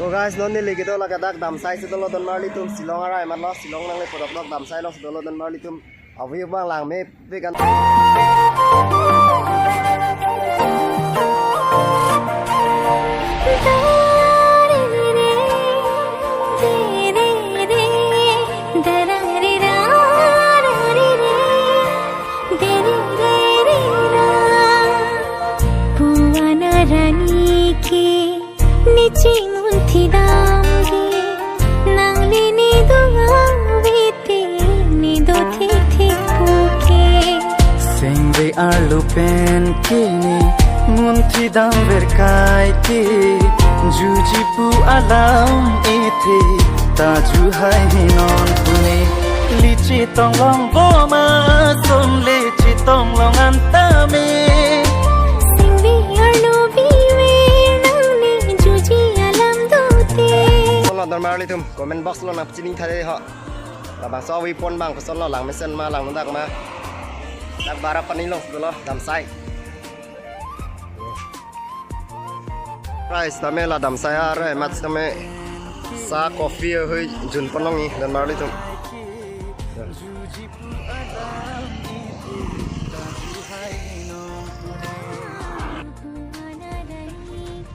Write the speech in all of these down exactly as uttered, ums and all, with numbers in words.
So guys, non neli kedo lake dak Damsai si dolo don marli atum, Shillong arai matlo, Shillong nangle podok dok Damsai along si dolo don marli atum. Avi abang langmepik an. Puan arani ke nechingmunthi damde, nangli ne do ave te, ne do thekthek puke. Sengve arlo pen ke ne munthi damver kaike, juji pu alam ethe, ta juhai he non pune. Li chetong longbom ason le chetong long an tame. Sengve arlo bive nangne juji alam dote. Kosonlo don marli atum, comment box along nangchining thare ho. Labangso avi pon abang kosonlo, langmesen ma langnodak ma. Dak Barapani along si dolo Damsai. Price tame la Damsai arai mat tame sa coffee ahui jun pon longji don marli atum.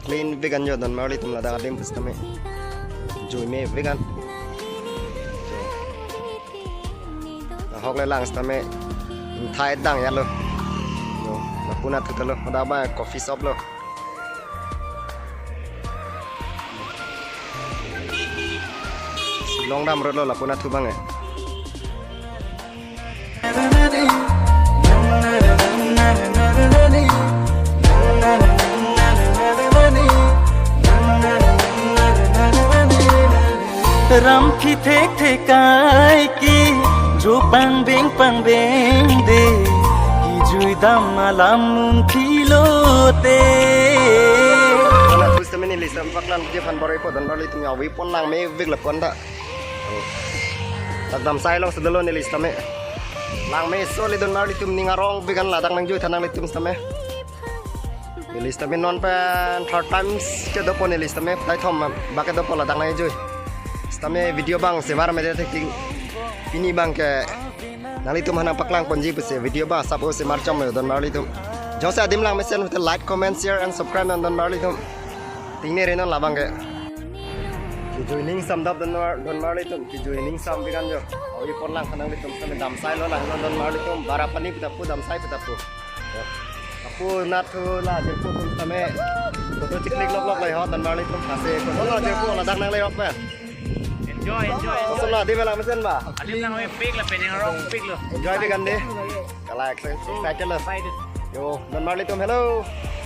Cleanpik an jo don marli atum, ladak adim pusitame juimepik an. Ahok le lang sitame thai dang ya lo. Yo, lapu nathu ta lo. Hadak abang coffee shop lo. Shillong damrot lo lapu nathu abang e. Ram khi thekthek kaike, jo pangbeng pangbeng de, kejui dam alam munthi lote. Mana tus temen neli sitame paklang je phan barai po don marli atum, avi pon langmepik lapu an ta. Dak Damsai along si dolo neli sitame. Langmeso le don marli atum, ning arongpik an, ladak nangjui tha nanglitum sitame. Neli sitame non pen third times kedo po neli sitame, plaithom abang kedo po ladak nangjui. Sitame video abang sevar mede theking. Pini abang ke nanglitum aphan nangpaklang ponji pusi video abang asap o sevar chom lo don marli atum. Jongsi adim langmesen te like, comment, share and subscribe non don marli atum. Tingne re non labang ke. Kejui ning samdap don mar-, don marli atum. Kejui ning sampik an jo. Avi pon lang tha nanglitum sitame, Damsai lo lang non don marli atum. Barapani pu ta pu, Damsai pu ta pu. Yo. Lapu nathu la jirpo atum sitame photo chiklik lok lok lai ho don marli atum. Ase kosonlo jirpo, ladak nangle rok pen. Enjoy, enjoy, enjoy. Kosonlo, adim langmesen ba? Adim langmepik lapen ning arongpik lo. Enjoypik an de. Kalang excited lo. Excited. Yo, don marli atum, hello.